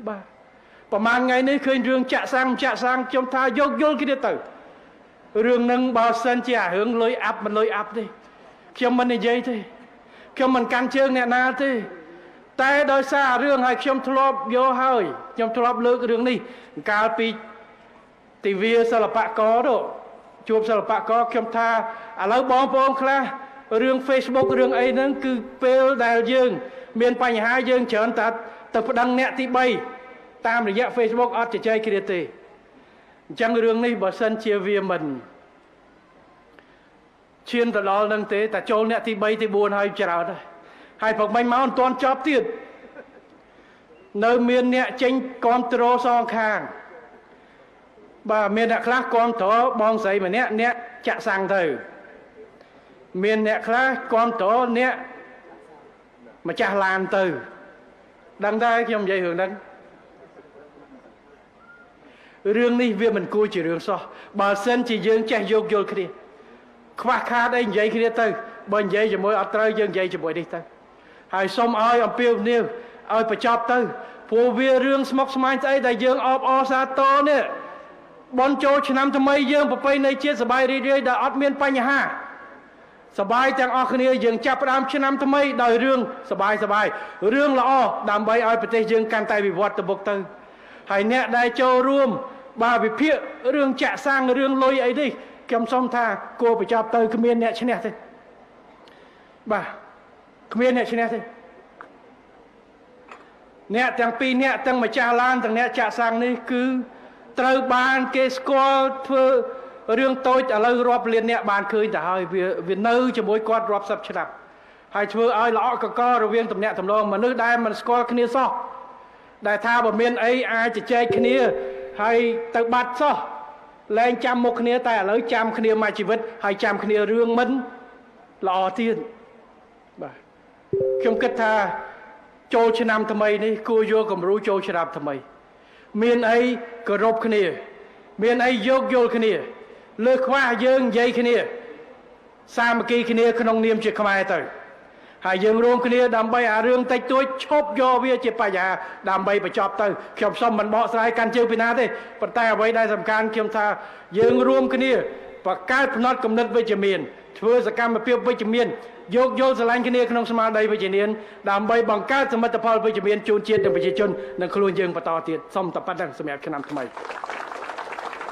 បាទប្រហែលថ្ងៃនេះឃើញរឿងចាក់សាំងចាក់សាំងខ្ញុំថាយោគយល់គ្នាទៅរឿងនឹងបើសិនជាអារឿងលុយអាប់មិនលុយអាប់ទេខ្ញុំមិននិយាយទេខ្ញុំមិនកាន់ជើងអ្នកណាទេតែដោយសាររឿងឲ្យខ្ញុំធ្លាប់យកហើយខ្ញុំធ្លាប់លើករឿងនេះកាលពីទិវាសិល្បករនោះជួបសិល្បករខ្ញុំថាឥឡូវបងប្អូនខ្លះរឿង Facebook រឿងអីហ្នឹងគឺពេលដែលយើងមានបញ្ហាយើងច្រើនតែទៅប្តឹងអ្នកទី3តាមរយៈ Facebook អត់ជជែកគ្នាទេអញ្ចឹងរឿងនេះបើសិនជាវាមិនឈានទៅដល់នឹងទេតែចូលអ្នកទី3ទី4ហើយច្រើនហើយព្រឹកមិញមកមិនទាន់ចប់ទៀតនៅមានអ្នកចេញគ្រប់គ្រងសងខាងបាទមានអ្នកខ្លះគ្រប់គ្រងបងស្រីម្នាក់អ្នកចាក់សាំងទៅមានអ្នកខ្លះគ្រប់គ្រងអ្នកម្ចាស់ឡានទៅដឹងដែរខ្ញុំនិយាយរឿងហ្នឹងរឿងនេះវាមិនគួរជារឿងសោះបើសិនជាយើងចេះយោគយល់គ្នាខ្វះខាតអីនិយាយគ្នាទៅបើនិយាយជាមួយអត់ត្រូវយើងនិយាយជាមួយនេះទៅហើយសូមឲ្យអំពាវនាវឲ្យបញ្ចប់ទៅព្រោះវារឿងស្មុគស្មាញស្អីដែលយើងអបអរសាទរនេះបន់ចូលឆ្នាំថ្មីយើងប្រពៃណីជាតិសប្បាយរីករាយដែលអត់មានបញ្ហាសប្បាយទាំងអស់គ្នាយើងចាប់ផ្ដើមឆ្នាំថ្មីដោយរឿងសប្បាយសប្បាយរឿងល្អដើម្បីឲ្យប្រទេសយើងកាន់តែវិវត្តទៅមុខទៅហើយអ្នកដែលចូលរួមបាទវិភាគរឿងចាក់សាំងរឿងលុយអីនេះខ្ញុំសូមថាគួរបញ្ចប់ទៅគ្មានអ្នកឈ្នះទេបាទគ្មានអ្នកឈ្នះទេអ្នកទាំងពីរអ្នកទាំងម្ចាស់ឡានទាំងអ្នកចាក់សាំងនេះគឺត្រូវបានគេស្គាល់ធ្វើរឿងតូចឥឡូវរាប់លានអ្នកបានឃើញទៅហើយវានៅជាមួយគាត់រាប់សិបឆ្នាំហើយធ្វើឲ្យល្អក់កករវាងទំនាក់ទំនងមនុស្សដែលមិនស្គាល់គ្នាសោះដែលថាបើមានអីអាចជជែកគ្នាហើយទៅបាត់សោះលែងចាំមុខគ្នាតែឥឡូវចាំគ្នាមួយជីវិតហើយចាំគ្នារឿងមិនល្អទៀតបាទខ្ញុំគិតថាចូលឆ្នាំថ្មីនេះគួរយកគំរូចូលឆ្នាំថ្មីមានអីគោរពគ្នាមានអីយោគយល់គ្នាលើខ្វះយើងនិយាយគ្នាសាមគ្គីគ្នាក្នុងនាមជាខ្មែរទៅហើយយើងរួមគ្នាដើម្បីអារឿងតិចតួចឈប់យកវាជាបញ្ហាដើម្បីបញ្ចប់ទៅខ្ញុំសូមមិនបកស្រាយកាន់ជើងពីណាទេប៉ុន្តែអ្វីដែលសំខាន់ខ្ញុំថាយើងរួមគ្នាបង្កើតផ្នត់គំនិតវិជ្ជមានធ្វើសកម្មភាពវិជ្ជមានយោគយល់ស្រឡាញ់គ្នាក្នុងស្មារតីវិជ្ជមានដើម្បីបង្កើតសមិទ្ធផលវិជ្ជមានជូនជាតិនិងប្រជាជននិងខ្លួនយើងបន្តទៀតសូមតែប៉ុណ្្នឹងសម្រាប់ឆ្នាំថ្មី